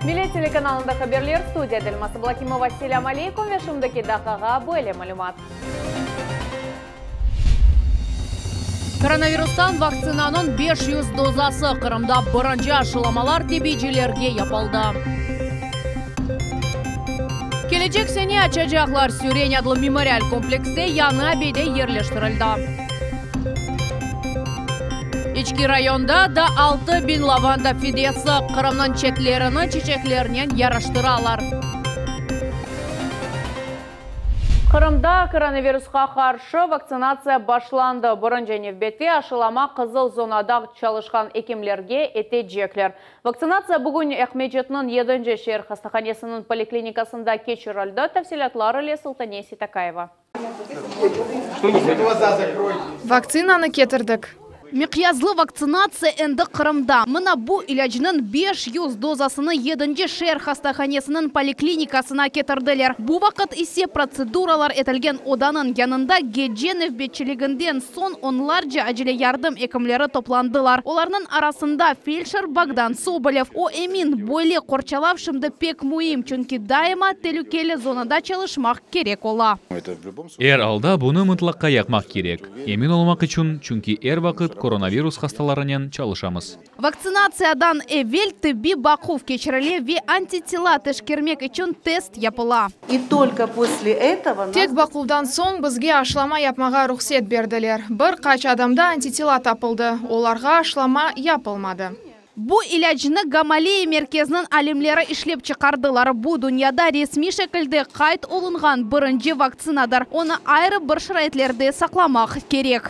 Millet telekanalında haberler, studiyada Elmaz Ablâkimova. Selâm aleyküm ve şimdiki daqqağa böyle malümat. Koronavirustan vaktsinanıñ 500 dozası, Qırımda birinci aşılamalar tibiycilerge yapıldı. Kelecek sene açacaqlar, Süren adlı memorial komplekste yañı abide yerleştirildi. İçki rayonda da 6000 lavanda fidesi, Qırımnıñ çetlerini çiçeklernen yaraştıralar. Qırımda koronavirusqa qarşı vaktsinatsiya başlandı. Birinci nevbette aşılama qızıl zonada çalışqan ekimlerge etecekler. Vaktsinatsiya bugün Aqmescitniñ yedinci şeer hastahanesiniñ poliklinikasında keçirildi. Tafsilâtlar ile Sultaniye Seytakayeva. Vaktsinanı ketirdik. Miqyaslı vaktsinatsiya endi Qırımda. Mına bu ilâcnıñ 500 dozasını yedinci şeer hastahanesiniñ poliklinikasına ketirdiler. Bu vaqıt ise protseduralar etilgen odanıñ yanında gece nevbetçiliginden soñ onlarca acele yardım ekimleri toplandılar. Olarnıñ arasında feldşer Bogdan Sobolev. O emin, böyle qorçalav şimdi pek müim, çünki daima telükeli zonada çalışmaq kerek ola. Er alda bunı mıtlaqa yapmaq kerek, emin olmaq içün, çünki er vaqıt koronavirus hastalarınen çalışamız. Vaktsinatsiyadan evel tibbiy baquv keçirile ve antitela teşkermek içün test yapıla. И только после этого Tek baquvdan soñ bizge aşılama yapmağa ruhset berdiler. Bir qaç adamda antitela tapıldı, olarğa aşılama yapılmadı. Bu ilâcnı Gamaleya merkeziniñ alimleri işlep çıqardılar. Bu dünyada resmiy şekilde qayd olunğan birinci vaktsinadır. Onı ayrı bir şaraitlerde saqlamaq kerek.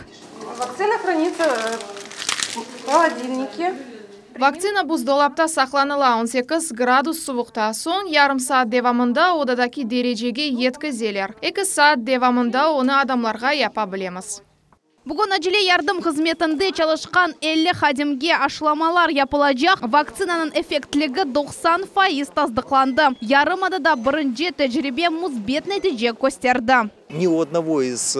Vaktsina hranится в холодильнике. Vaktsina buzdolapta saqlanıla, 18 gradus suvuqta. Soñ yarım saat devamında odadaki derecege yetkizeler. 2 saat devamında onı adamlarğa yapa bilemiz. Bugün acele yardım hızmetinde çalışqan 50 hadimge aşılamalar yapılacaq. Vaktsinanıñ effektligi 90% tasdıqlandı. Yarımadada birinci tecribe müsbet netice kösterdi. Ни у одного из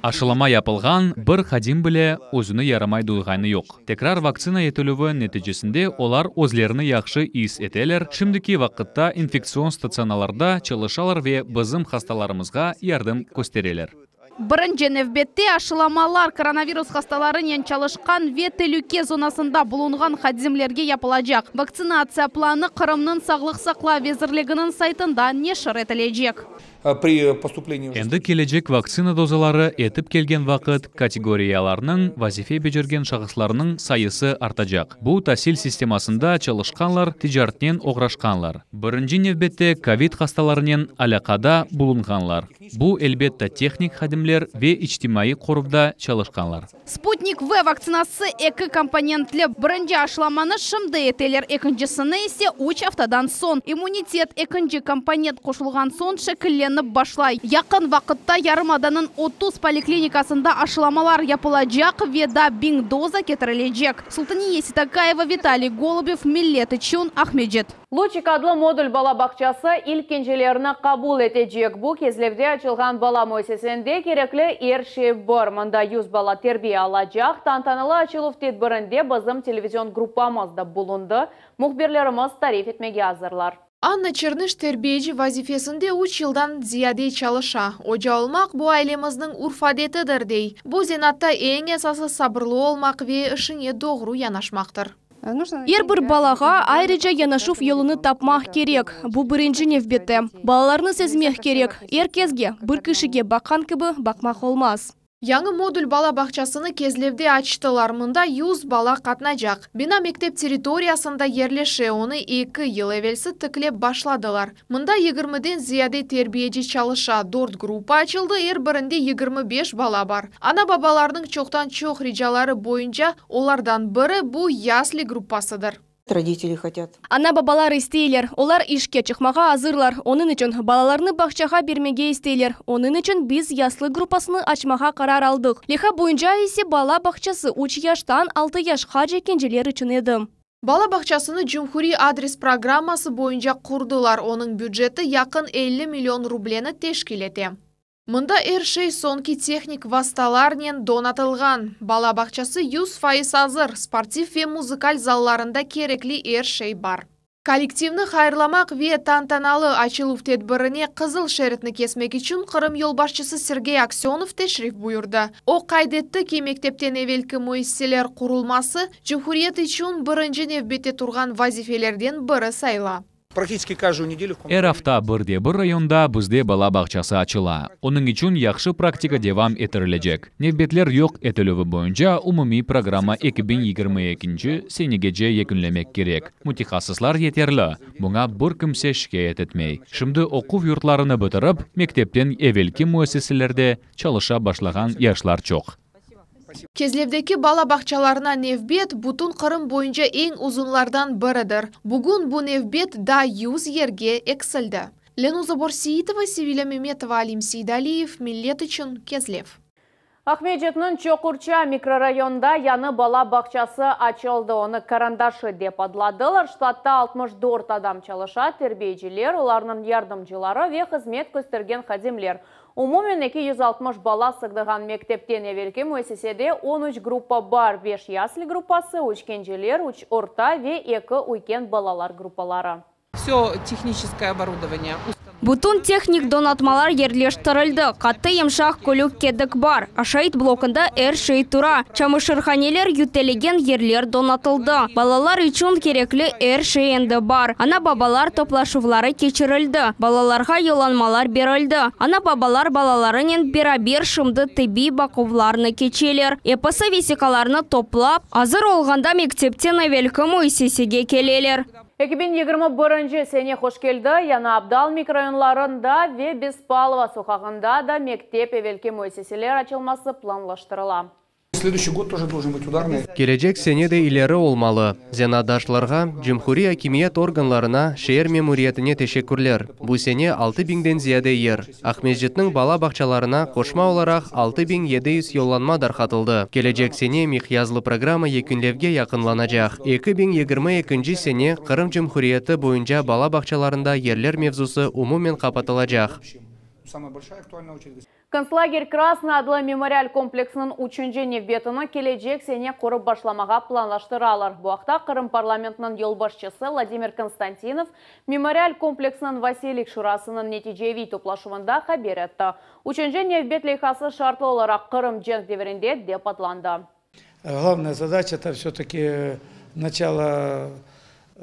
Aşılama yapılğan bir hadim bile özüni yaramay duyğanı yoq. Tekrar vaktsina etilüvi neticesinde olar özlerini yahşı is eteler, şimdiki vaqıtta infektsion statsionalarda çalışalar ve bizim hastalarımızğa yardım köstereler. Birinci nevbette aşılamalar koronavirus hastalarınen çalışqan ve telüke zonasında bulunğan hadimlerge yapılacaq. Vaktsinatsiya planı Qırımnıñ Sağlıq saqlav vezirliginiñ saytında neşir etilecek. При поступлении Endi kelecek vaktsina dozaları etip kelgen vaqıt kategoriyalarnıñ vazife becergen şahıslarnıñ sayısı artacaq. Bu tasil sistemasında çalışqanlar, ticaretnen oğraşqanlar. Birinci nevbette kovid hastalarınen alâqada bulunğanlar. Bu, elbette, tehnik hadimler ve içtimaiy qoruvda çalışqanlar. Sputnik V vaktsinası eki komponentli. Birinci aşılamanı şimdi eteler, ekincisini ise 3 aftadan soñ. İmmunitet ekinci komponent qoşulğan soñ şekillenip başlay. Yaqın vaqıtta yarımadanıñ 30 poliklinikasında aşılamalar yapılacaq ve daa 1000 doza ketirilecek. Sultaniye Seytakayeva, Vitaliy Golubev, Millet içün Aqmescit. Luçik adlı modul bala bağçası ilk kencelerini qabul etecek. Bu Kezlevde açılğan bala müessisesinde kerekli er şey bar. Mında 100 bala terbiye alacaq. Tantanalı açıluv tedbirinde bizim televizion gruppamız da bulundı. Mühbirlerimiz tarif etmege azırlar. Anna Çernış terbiyeci vazifesinde 3 yıldan ziyade çalışa. Oca olmaq bu ailemizniñ urf-adetidir, dey. Bu zenaatta eñ esası sabırlı olmaq ve işiñe doğru yanaşmaqtır. Er bir balağa ayrıca yanaşuv yolunı tapmaq kerek. Bu birinci nevbette. Balalarnı sezmek kerek. Er kesge, bir kişige baqqan kibi baqmaq olmaz. Yañı modul bala bağçasını Kezlevde açtılar. Mında 100 bala qatnaycaq. Bina mektep territoriyasında yerleşe. Onı 2 yıl evelsi tiklep başladılar. Mında 20-den ziyade terbiyeci çalışa. 4 gruppa açıldı, er birinde 25 bala bar. Ana-babalarnıñ çoqtan-çoq ricaları boyunca olardan biri bu yasli gruppasıdır. Родители хотят. Ana-babalar isteyler. Olar işke çıqmağa azırlar. Onıñ içün balalarnı bağçağa bermege isteyler. Onıñ içün biz yaslı gruppasını açmağa qarar aldıq. Leyha boyunca ise bala bağçası 3 yaştan 6 yaşqace kenceler içün edi. Bala bağçasını Cumhuriy adres programması boyunca qurdılar. Onıñ büceti yaqın 50 million rubleni teşkil ete. Mında er şey soñki tehnik vastalarnen donatılğan. Bala bağçası 100% azır. Sportiv ve muzıkal zallarında kerekli er şey bar. Kollektivni hayırlamaq ve tantanalı açıluv tedbirine qızıl şeritni kesmek içün Qırım yolbaşçısı Sergey Aksönov teşrif buyurdı. O qayd etti ki, mektepten evelki müessiseler qurulması, cumhuriyet içün birinci nevbette turğan vazifelerden biri sayıla. Praktiçeski каждую неделю в Er afta bir de bir rayonda bizde bala bağçası açıla. Onıñ içün yahşı praktika devam ettirilecek. Nevbetler yoq etilüvi boyunca umumiy programma 2022 senegece yekünlemek kerek. Mütehassıslar yeterli, buña bir kimse şikâyet etmey. Şimdi oquv yurtlarını bitirip, mektepten evelki müessiselerde çalışa başlağan yaşlar çoq. Kezlevdeki bala bağçalarına nevbet bütün Qırım boyunca eñ uzunlardan biridir. Bugün bu nevbet daa 100 yerge eksildi. Lenuza Borseitova, Sevilâ Memetova, Alim Seydaliyev, Millet içün Kezlev. Aqmescitniñ Çoqurça mikrorayonında yañı bala bağçası açıldı. Onı Karandaşı dep adladılar. Ştatta 64 adam çalışa, terbiyeciler, olarnıñ yardımcıları ve hızmet köstergen hadimler. Umumen 260 bala sığdığan mektepten evelki müessisede 13 gruppa bar. 5 yasli gruppası, 3 kenceler, 3 orta ve 2 üyken balalar gruppaları. Все техническое оборудование Bütün tehnik donatmalar yerleştirildi. Qattı yımşaq külük kedik bar. Aşayt blokunda er şey tura. Çamaşırhaneler yütelegen yerler donatıldı. Balalar içün kerekli er şey endi bar. Ana-babalar toplaşuvları keçirildi. Balalarğa yollanmalar berildi. Ana-babalar balalarınen beraber şimdi tibbiy baquvlarnı keçeler. Episi vesiqalarnı toplap, azır olğanda mektepten evelki müessisege keleler. 2021 sene hoş keldi. Yañı Abdal mikrorayonlarında ve Bespalova soqağında da mektep evelki müessiseler açılması planlaştırıla. Следующий год тоже должен быть ударный. Kelecek sene de ileri olmalı. Zenaatdaşlarğa, cumhuriy akimiyet organlarına, şeer memuriyetine teşekkürler. Bu sene 6000-den ziyade yer. Aqmescitniñ bala bağçalarına qoşma olaraq 6700 yollanma darqatıldı. Kelecek sene miqyaslı programma yekünlevge yaqınlanacaq. 2022 sene Qırım Cumhuriyeti boyunca bala bağçalarında yerler mevzusı umumen qapatılacaq. Самая большая актуальная очередь. Kontslager Krasnıy adlı memorial kompleksiniñ üçünci nevbetini kelecek sene qurıp başlamağa planlaştıralar. Bu aqta Qırım parlamentiniñ yolbaşçısı Vladimir Konstantinov memorial kompleksiniñ Vasiylik şurasınıñ neticeviy toplaşuvında haber etti. Üçünci nevbet leyhası şartlı olaraq Qırım cenk devrinde dep adlandı. Главная задача это все-таки начало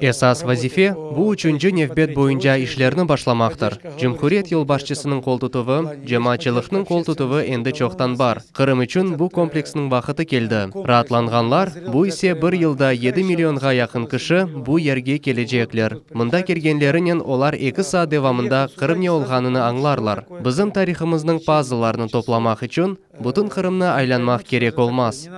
Esas vazife bu üçünci nevbet boyunca işlerni başlamaqtır. Cumhuriyet yolbaşçısınıñ qoltutuvı, cemaatçılıqnıñ qoltutuvı endi çoqtan bar. Qırım içün bu kompleksniñ vaqıtı keldi. Raatlanğanlar, bu ise bir yılda 7 millionğa yaqın kişi bu yerge kelecekler. Mında kelgenlerinen olar 2 saat devamında Qırım ne olğanını añlarlar. Bizim tarihımıznıñ pazllarını toplamaq içün bütün Qırımnı aylanmaq kerek olmaz.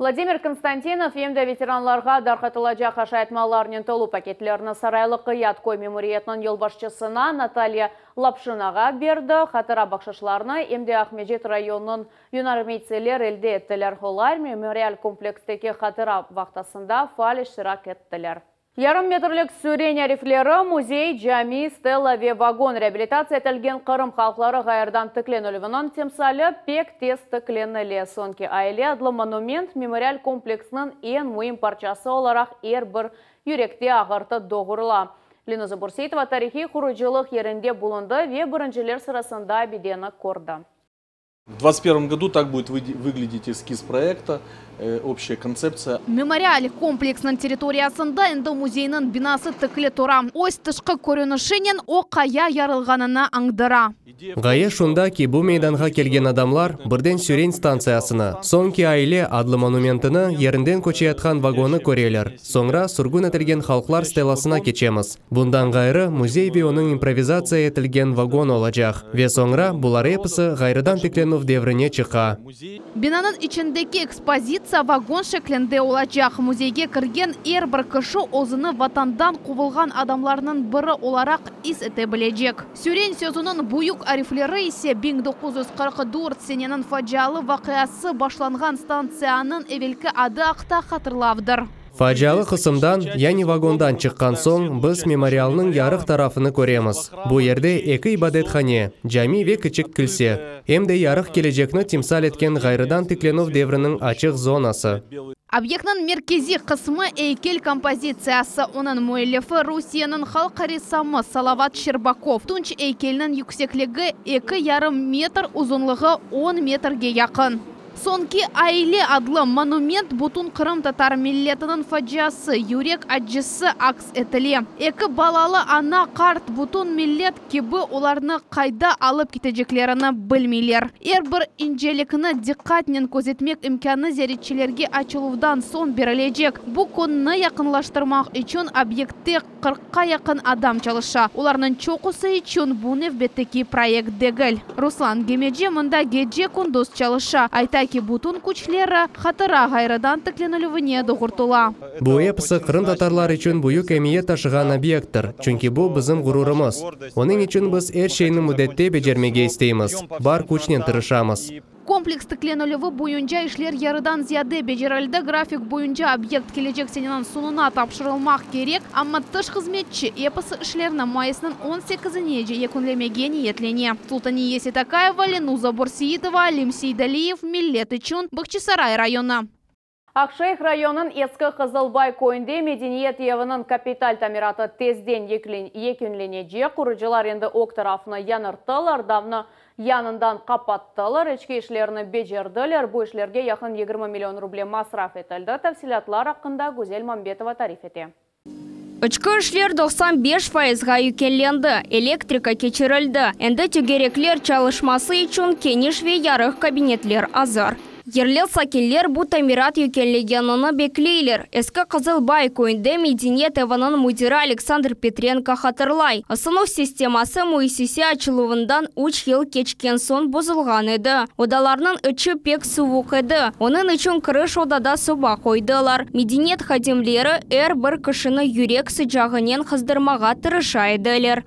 Vladimir Konstantinov em de veteranlarğa darqatılacaq aşayt mallarnen tolu paketlerni Saraylı Qıyat köy memuriyetiniñ yolbaşçısına Natalya Lapşinağa berdi. Hatıra bahşışlarını em de Aqmescit rayonınıñ yunarmeytsiler elde ettiler. Olar memorial kompleksteki hatıra vahtasında faal iştirak ettiler. Yarım metrlik süren arifleri müzey, cami, stela ve vagon reabilitatsiya etilgen Qırım halqları ğayrıdan tiklenilüviniñ timsali pek tez tiklenile. Soñki aile adlı monument memorial kompleksiniñ eñ müim parçası olaraq er bir yürekte ağırtı doğurıla. Lenuza Burseitova tarihiy qurucılıq yerinde bulundı ve birinciler sırasında abideni kördi. В 2021 году так будет выглядеть эскиз проекта, общая концепция. Memorial kompleksiniñ territoriyasında endi müzeyniñ binası tikli tura. Öz tışqı körünişinen o qaya yarılğanını añdıra. Ğaye şunda ki, bu meydanğa kelgen adamlar birden Süren stantsiyasını, Soñki aile adlı monumentini, yerinden köçeyatqan vagonnı köreler. Soñra sürgün etilgen halqlar stelasına keçemiz. Bundan ğayrı, müzey ve onıñ improvizatsiya etilgen vagon olacaq. Ve soñra bular episi ğayrıdan tiklenüv devrine çıqa. Binanıñ içindeki ekspozitsiya vagon şeklinde olacaq. Müzeyge kirgen er bir kişi özüni vatandan quvulğan adamlarnıñ biri olaraq is ete bilecek. Süren sözüniñ büyük arifleri ise 1944 seneniñ facialı vaqiası başlanğan stantsiyanıñ evelki adı aqta hatırlavdır. Facialı qısımdan, yani vagondan çıqqan soñ, biz memorialnıñ yarıq tarafını köremiz. Bu yerde eki ibadethane, cami ve kiçik kilse, em de yarıq kelecekni timsal etken ğayrıdan tiklenüv devriniñ açıq zonası. Obyektniñ merkeziy qısmı, eykel kompozitsiyası. Onıñ müellifi, Rusiyeniñ halq ressamı Salavat Şçerbakov. Tunç eykelniñ yüksekligi eki yarım metr, uzunlığı on metrge yaqın. Soñki aile adlı monument bütün qırımtatar milletiniñ faciası, yürek accısı aks etile. Eki balalı ana, qart, bütün millet kibi olarnı qayda alıp keteceklerini bilmeyler. Er bir incelikni diqqatnen közetmek imkânı ziyaretçilerge açıluvdan soñ berilecek. Bu künni yaqınlaştırmaq içün obyektte qırqqa yaqın adam çalışa, olarnıñ çoqusı içün bu nevbetteki proyekt degil. Ruslan Gemeci mında gece-kündüz çalışa, ayta ki, bütün küçleri hatıra ğayrıdan tiklenilüvine doğurtıla. Bu episi qırımtatarlar içün büyük emiyet taşığan obyekttir, çünki bu bizim ğururımız. Onıñ içün biz er şeyni müddette becermege isteymiz, bar küçnen tırışamız. Kompleks tiklenilüvi boyunca işler yarıdan ziyade becerildi, grafik boyunca obyekt kelecek seneniñ soñuna tapşırılmaq kerek, amma tış hızmetçi episi işlerni mayısnıñ on sekizinece yekünlemege niyetlene. Sultaniye Seytakayeva, Lenuza Borseitova, Alim Seydaliyev, Millet içün, Bağçasaray rayonı. Aqşeyh rayonınıñ Eski Qızılbay köyünde medeniyet eviniñ kapital tamiratı tezden yekünlenecek. Qurucılar endi ög tarafını yañırttılar, damnı yanından qapattılar, içki işlerni becerdiler. Bu işlerge yaqın 20 million ruble masraf etildi. Tafsilâtlar aqqında Güzel Mambetova tarif ete. İçki işler 95 fayızğa yüksellendi, elektrika keçirildi. Endi tögerekler çalışması içün keniş ve yarıq kabinetler azır. Yerli sakinler bu tamirat yekünlengenini bekleyler. Eski Qızılbay köyünde medeniyet eviniñ müdiri Aleksandr Petrenko hatırlay. Isınuv sisteması müessise açıluvından 3 yıl keçken soñ bozulğan edi. Odalarnıñ içi pek suvuq edi. Onıñ içün kiriş odada soba qoydılar. Medeniyet hadimleri er bir kişini yürek sıcağınen qızdırmağa tırışa ediler.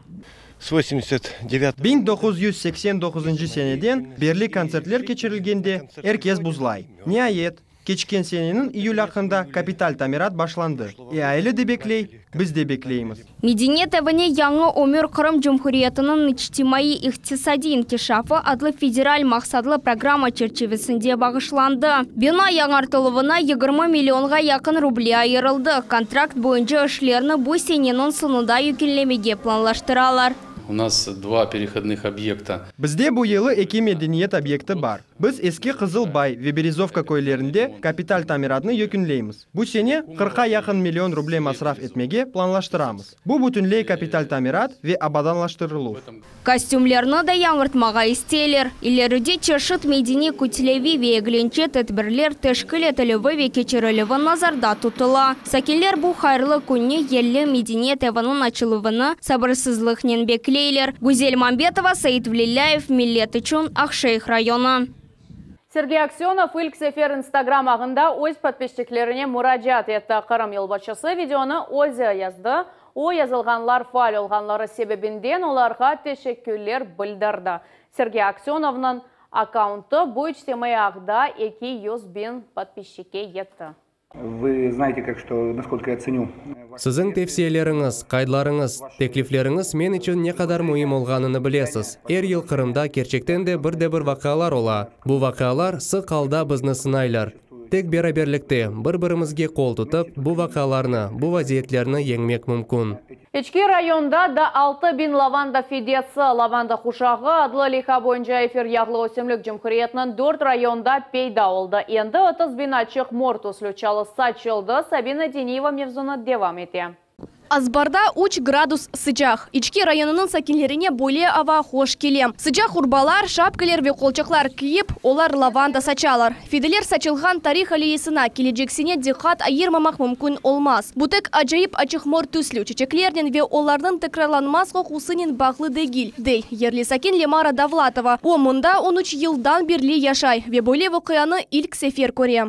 С 89 1989 seneden berli kontsertler keçirilgende er kes buzlay. Niayet, keçken seneniñ iyül ayında kapital tamirat başlandı. Eali de bekley, biz de bekleymiz. Medeniyet evine yañı ömür Qırım Cumhuriyetiniñ içtimaiy iqtisadiy inkişafı adlı federal maqsatlı programma çerçivesinde bağışlandı. Bina yañartıluvına 20 millionğa yaqın ruble ayırıldı. Kontrakt boyunca işlerni bu seneniñ soñunda yekünlemege planlaştıralar. У нас два переходных объекта. Bizde bu yılı eki medeniyet obyekti bar. Biz Eski Qızılbay ve Berezovka köylerinde kapital tamiratnı yekünleymiz. Bu sene 40-qa yaqın million ruble masraf etmege planlaştıramız. Bu bütünley kapital tamirat ve abadanlaştırıluv. Kostümlerni de yañartmağa isteyler. İleride çeşit medeniy kütleviy ve eglence tedbirler teşkil etilüvi ve keçirilüvi nazarda tutula. Sakinler bu hayırlı künni yerli medeniyet eviniñ açıluvını sabırsızlıqnen bekleyler. Güzel Mambetova, Said Vlillayev, Millet içün Aqşeyh rayonı. Sergey Aksenov ilk sefer Instagram ağında öz podpisçiklerine muracaat etti. Qırım yolbaşçısı videonı özü yazdı. O yazılğanlar faal olğanları sebebinden olarğa teşekkürler bildirdi. Sergey Aksenovnıñ akkauntı bu içtimaiy ağda 200 biñ podpisçikke yetti. Вы знаете, как что, насколько я ценю. Siziñ tevsiyeleriñiz, qaydlarıñız, teklifleriñiz men içün ne qadar müim olğanını bilesiz. Er yıl Qırımda kerçekten de bir de bir vaqialar ola. Bu vaqialar sıq alda bizni sınaylar. Tek beraberlikte, bir-birimizge qol tutıp, bu vaqialarnı, bu vaziyetlerni yeñmek mümkün. İçki rayonda da 6000 lavanda fidesi lavanda quşağı adlı leyha boyunca efir yağlı ösümlik cumhuriyetiniñ dört rayonda peyda oldı. Endi 30 biñ açıq mor tüslü çalı saçıldı. Sabina Deniyeva mevzunı devam ete. Azbarda 3 gradus sıcaq. İçki rayonınıñ sakinlerine böyle ava hoş kele. Sıcaq urbalar, şapkalar ve qolçaqlar kiyip, olar lavanda saçalar. Fideler saçılğan tarih alleyasına kelecek sene diqqat ayırmamaq mümkün olmaz. Bu tek acayip açıq mor tüslü çeçeklernen ve olarnıñ tekrarlanmaz qoqusınen bağlı degil, dey yerli sakin Lemara Davlatova. O, mında 13 yıldan berli yaşay ve böyle vaqianı ilk sefer köre.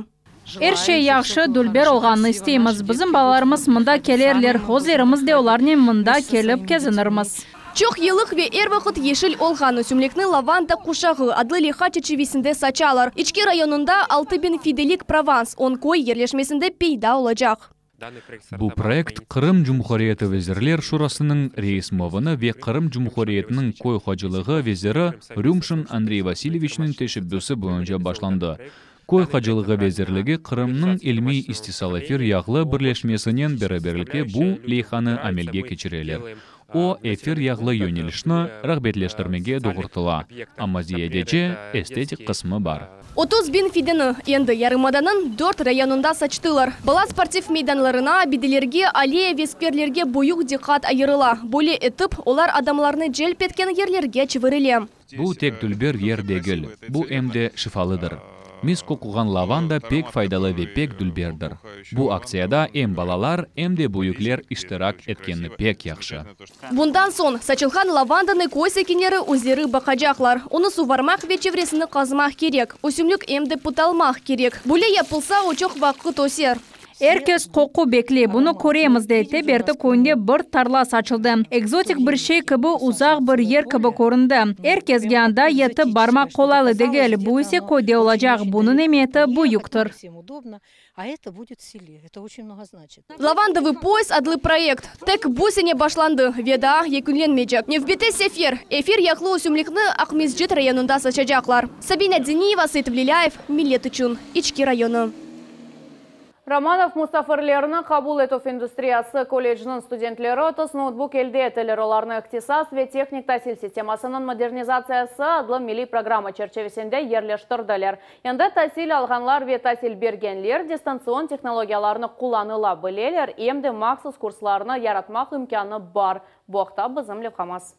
Er şey yahşı, dülber olğanını isteymiz. Bizim balalarımız mında kelirler, özlerimiz de olarnen mında kelip kezinirmiz. Çoq yıllıq ve er vaqıt yeşil olğan ösümlikni lavanda quşağı adlı leyha çerçivesinde saçalar. İçki rayonında 6000 fidelik Provans 10 köy yerleşmesinde peyda olacaq. Bu proyekt Qırım Cumhuriyeti Vezirler Şurasınıñ reis muavini ve Qırım Cumhuriyetiniñ köy hocalığı veziri Rümşin Andrey Vasilyeviçniñ teşebbüsi boyunca başlandı. Köy hocalығы vezirligi Qırımnıñ ilmiy istisal efir yağlı birleşmesinen beraberlikte bu leyhanı amelge keçireler. O, efir yağlı yönelişni rağbetleştirmege doğurtıla, amma ziyadece estetik qısmı bar. 30 biñ fideni endi yarımadanıñ dört rayonında saçtılar. Bala sportiv meydanlarına, abidelerge, alleya ve skverlerge büyük diqqat ayırıla. Böyle etip, olar adamlarnı celp etken yerlerge çevirile. Bu tek dülber yer degil, bu em de şifalıdır. Mis qoquğan lavanda pek faydalı ve pek dülberdir. Bu aktsiyada em balalar, em de büyükler iştirak etkeni pek yahşı. Bundan soñ saçılğan lavandanı köy sakinleri özleri baqacaqlar. Onı suvarmaq ve çevresini qazmaq kerek. Ösümlik em de putalmaq kerek. Böyle yapılsa, o çoq vaqıt öser. Er kes qoqu bekley, bunı köremiz de. Teberti köyünde bir tarla saçıldı. Ekzotik bir şey kibi, uzaq bir yer kibi köründi. Er kesge anda yetip barmaq qolaylı degil, bu ise köyde olacaq, bunıñ emiyeti büyüktir. А это будет в селе. Это очень много значит. Лавандовый пояс adlı proyekt tek bu sene başlandı ve daa yekünlenmeycek. Nevbeti sefer efir yağlı ösümlikni Aqmescit rayonında saçacaqlar. Sabina Diniyeva, Seyit Velilâyev, Millet içün, İçki rayonı. Romanov musafirlerini qabul etüv industriyası kolleciniñ studentleri 30 noutbuk elde ettiler. Olarnı ihtisas ve tehnik tasil sistemasınıñ modernizatsiyası adlı milliy programma çerçivesinde yerleştirdiler. Endi tasil alğanlar ve tasil bergenler distantsion tehnologiyalarnı qullanıla bileler, em de mahsus kurslarnı yaratmaq imkânı bar. Bu aqta bizim levhamız.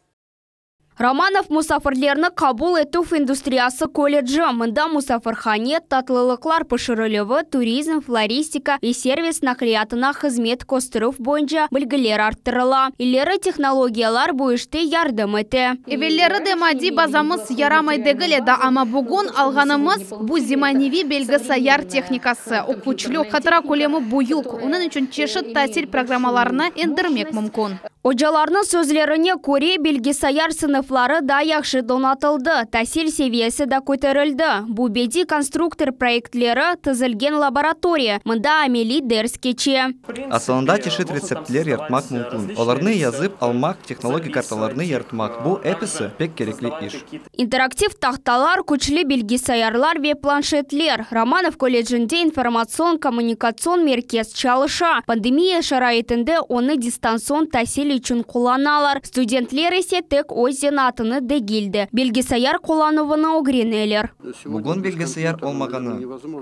Romanov musafirlerini qabul etüv industriyası kolleci. Mında musafirhane, tatlılıqlar pişirilüvi, turizm, floristika ve servis naqliyatına hızmet kösterüv boyunca bilgiler arttırıla. İleri tehnologiyalar bu işte yardım ete. Evelleri de maddiy bazamız yaramay degil edi, amma bugün alğanımız bu zemaneviy bilgisayar tehnikası. O küçlü, hatıra kölemi büyük, onıñ içün çeşit tasil programmalarını endirmek mümkün. Ocalarnıñ sözlerine köre bilgisayar sınıfları da yahşı donatıldı. Tasil seviyesi de köterildi. Bu bediy konstruktor proyektleri tizilgen laboratoriya. Mında ameliy ders keçe. Asılında çeşit retseptler yaratmaq mümkün. Olarnı yazıp almaq, tehnologik kartalarnı yaratmaq – bu episi pek kerekli iş. İnteraktiv tahtalar, küçlü bilgisayarlar ve planşetler. Romanov kollecinde informatsion-kommunikatsion merkez çalışa. Pandemiya şaraitinde onı distantsion tasil içün qullanalar. Studentler ise tek öz zenaatını degil de, bilgisayar qullanuvını ögreneler. Bugün bilgisayar olmağanı,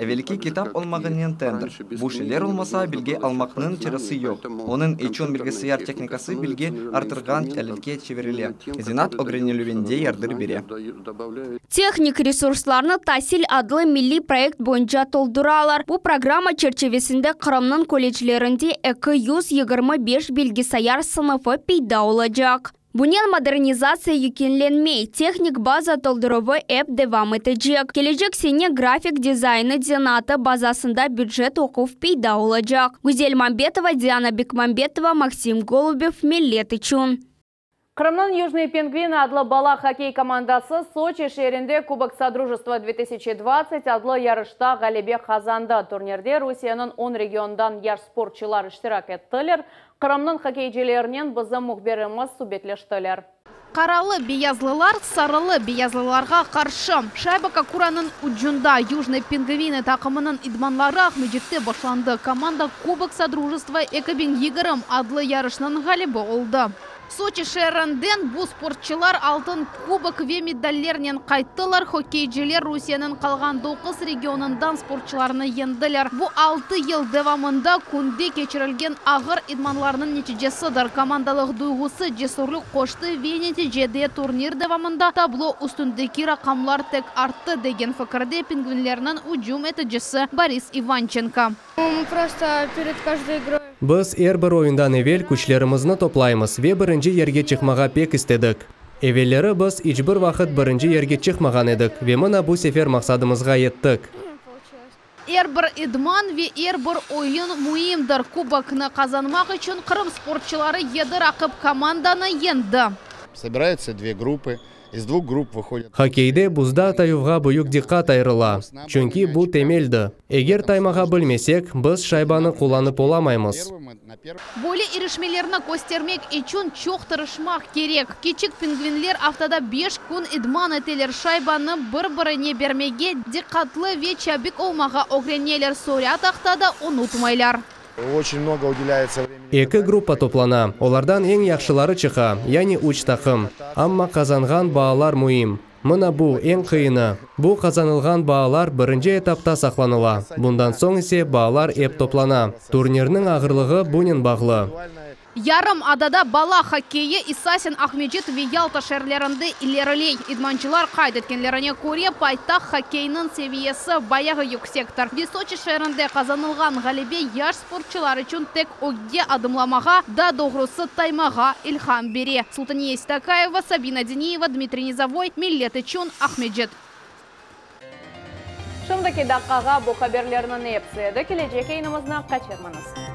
evelki kitap olmağanınen teñdir. Bu şeyler olmasa, bilgi almaqnıñ çaresi yoq. Onıñ içün bilgisayar tehnikası bilgi arttırğan aletke çevirile, zenaat ögrenilüvinde yardım bere. Tehnik resurslarnı Tasil adlı milliy proyekt boyunca tolduralar. Bu programma çerçivesinde Qırımnıñ kolleclerinde 225 bilgisayar sınıfı peyda olacaq. Bunen modernizatsiya yekünlenmey, tehnik baza tolduruvı ep devam etecek. Kelecek sene grafik dizaynı zenaatı bazasında bücet oquv peyda olacaq. Güzel Mambetova, Diana Bekmambetova, Максим Голубев, Millet içün. Qırımnıñ Южный Пингвин adlı bala hokkey komandası Soçi şeerinde Кубок Содружества 2020 adlı yarışta ğalebe qazandı. Turnirde Rusiyeniñ 10 regiondan yaş sportçılar iştirak ettiler. Qırımnıñ hokkeycilerinen bizim mühbirimiz subetleştiler. Qaralı beyazlılar sarılı beyazlılarğa qarşı. Şayba Kokuranıñ ucunda Южный Пингвины taqımınıñ idmanları Aqmescitte başlandı. Komanda Кубок Содружества 2020 adlı yarışnıñ ğalibi oldı. Soçi şeerinden bu sportçılar altın kubok ve medallernen qayttılar. Hokkeyciler Rusiyeniñ qalğan 9 regionından sportçılarnı yeñdiler. Bu 6 yıl devamında künde keçirilgen ağır idmanlarnıñ neticesidir. Komandalıq duyğusı cesürlik qoştı ve neticede turnir devamında tablo üstündeki raqamlar tek arttı degen fikirde pingvinlerniñ ücüm eticisi Boris Ivançenko. Мы просто перед каждой игрой Biz er bir oyundan evel küçlerimizni toplaymız ve birinci yerge çıqmağa pek istedik. Evelleri biz iç bir vaqıt birinci yerge çıqmağan edik ve mına bu sefer maqsadımızğa yettik. Er bir idman ve er bir oyun müimdir. Kuboknı qazanmaq içün Qırım sportçıları 7 raqip komandanı yeñdi. Собираются две группы. Iz dvuh grupp vıhodyat. Hokkeyde buzda tayuvğa büyük diqqat ayırıla, çünki bu temeldi. Eger taymağa bilmesek, biz şaybanı qullanıp olamaymız. Böyle irişmelerni köstermek içün çoq tırışmaq kerek. Kiçik pingvinler aftada beş kün idman eteler, şaybanı bir-birine bermege, diqqatlı ve çabik olmağa ögreneler, soñra tahtada unutmaylar. Eki gruppa toplana, olardan eñ yahşıları çıqa, yani üç taqım. Amma qazanğan baalar müim. Mına bu, eñ qıyını. Bu qazanılğan baalar birinci etapta saqlanıla, bundan soñ ise baalar ep toplana. Turnirniñ ağırlığı bunen bağlı. Yarım adada bala hokkeyi esasen Aqmescit ve Yalta şeerlerinde ileriley. İdmancılar qayd etkenlerine köre, paytaht hokkeyiniñ seviyesi bayağı yüksektir. Ve Soçi şeerinde qazanılğan ğalebe yaş sportçılar içün tek ögge adımlamağa, daa doğrusı taymağa ilham bere. Sultaniye Seytakayeva, Sabina Diniyeva, Dmitriy Nizovoy, Millet içün, Aqmescit. Şimdiki daqqağa bu haberlerniñ episi edi. Kelecek yayınımıznı qaçırmañız.